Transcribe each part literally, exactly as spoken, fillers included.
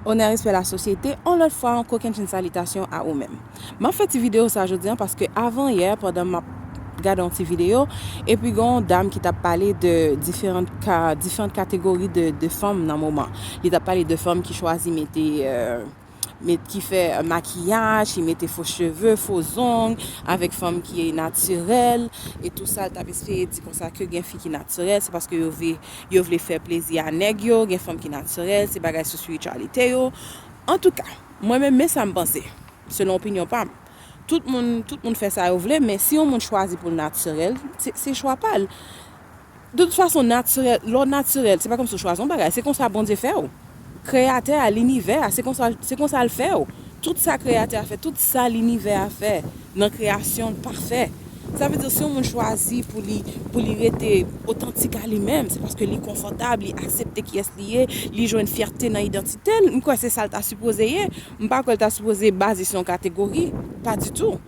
Onè, respè, lasosyete, yon lòt fwa ankò, kenn chenn salitasyon a ou menm. M ap fè ti videyo sa jodi a paske avan yè, pandan m ap gade yon ti videyo, epi gen yon dam ki t ap pale de diferan ka, diferan kategori de, de fanm nan moman. Li t ap pale de fanm ki chwazi mete, euh, met, ki fè, euh, makiyaj, ki mete fo cheve, fo zong, avèk fanm ki natirèl, e tou sa, l t ap eseye di konsa ke gen fi ki natirèl, se paske yo vle, yo vle fè plezi a nèg yo, gen fanm ki natirèl, se bagay sou espirityalite yo. Antouka, mwen menm, men sa m panse, selon opinyon pa m. Tout moun, tout moun fè sa yo vle, men si yon moun chwazi pou l natirèl, se, se chwa pa l. De tout fason, natirèl, lè w natirèl, se pa kòmsi w chwazi yon bagay, se konsa Bondye fè w. Kreyatè a, linivè a, se konsa, se konsa l fè w. Tout sa Kreyatè a fè, tout sa linivè a fè nan kreyasyon l pafè. Sa vle di, si yon moun chwazi pou li, pou li rete otantik a li menm, se paske li konfòtab, li aksepte kiyès li ye, li jwenn fyète nan idantite l, m kwè se sa l ta sipoze ye. M pa kwè l ta sipoze baze sou yon kategori, pa ditou.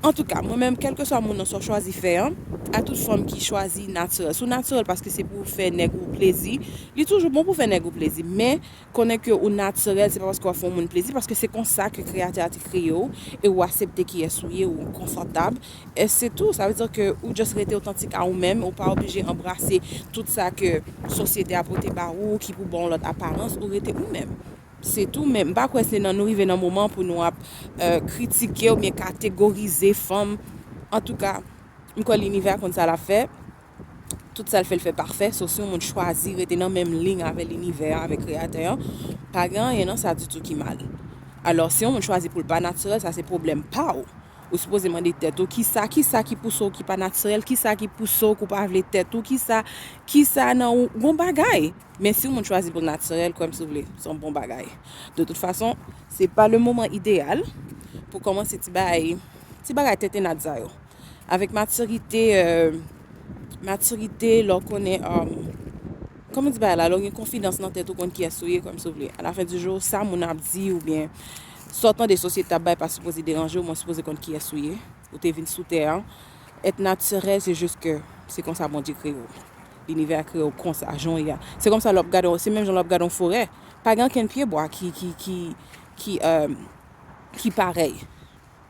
Antouka, mwen menm, kèlkeswa moun nan sa w chwazi fè an, a tout fanm ki chwazi natirèl. Si w natirèl paske se pou w fè nèg ou plezi, li toujou bon pou w fè nèg ou plezi, men konnen ke ou natirèl, se pa paske w ap fè yon moun plezi, paske se konsa ke Kreyatè a te kreye w, e ou aksepte kiyès ou ye, ou konfòtab, e se tou. Sa vle di ke ou just rete otantik a ou menm, ou pa oblije anbrase tout sa ke sosyete a pote ba ou, ki pou ba w yon lòt aparans, ou rete ou menm. Se tou, men m pa kwè se nan nou rive nan moman pou nou ap, euh, kritike oubyen kategorize fanm. Antouka, m kwè linivè a konn sa l ap fè. Tout sa l fè, l fè pafè. So, si yon moun chwazi rete nan menm liy avè linivè a, avè Kreyatè an, pa gen anyen nan sa ditou ki mal. Alò, si yon moun chwazi pou l pa natirèl, sa se pwoblèm pa w. Ou sipoze mande tèt ou, kisa, kisa ki pouse w ki pa natirèl, kisa ki pouse w ki w pa vle tèt ou, kisa, kisa nan ou, gon bagay. Men si yon moun chwazi pou l natirèl, kwè m si w vle, se yon bon bagay. De tout fason, se pa le moman ideyal pou kòmanse ti bagay, ti bagay tentennad sa yo. Avèk matirite, euh, matirite, lè w konnen, euh, kòman di bagay la, lè w gen konfidans nan tèt ou, konn kiyès ou ye, kwè m si w vle. A la fen di jou, sa moun ap di oubyen sa w tande sosyete ap bay pa sipoze deranje w, men w sipoze konn kiyès ou ye. Ou te vin sou tè an. Èt natirèl, se jis ke se konsa Bondye kreye w. Linivè a kreye w konsa, jan w ye a. Se konsa lè w ap gade, se menm jan lè w ap gade yon forè. Pa gen okenn pyebwa ki, ki, ki, ki, euh, ki parèy.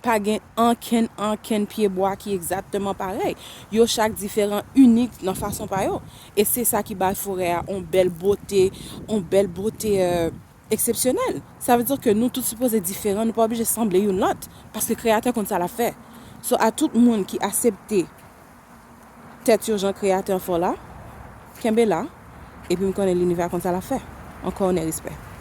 Pa gen ankenn, ankenn pyebwa ki egzakteman parèy. Yo chak diferan, inik nan fason pa yo. E se sa ki bay forè a yon bèl bote, yon bèl bote, euh, eksepsyonèl. Sa vle di ke nou tout sipoze diferan, nou pa oblije sanble youn lòt, paske Kreyatè konn sa l ap fè. So, a tout moun ki aksepte tèt yo jan Kreyatè an fè w la, kenbe la, epi m konnen linivè a konn sa l ap fè. Ankò onè, respè.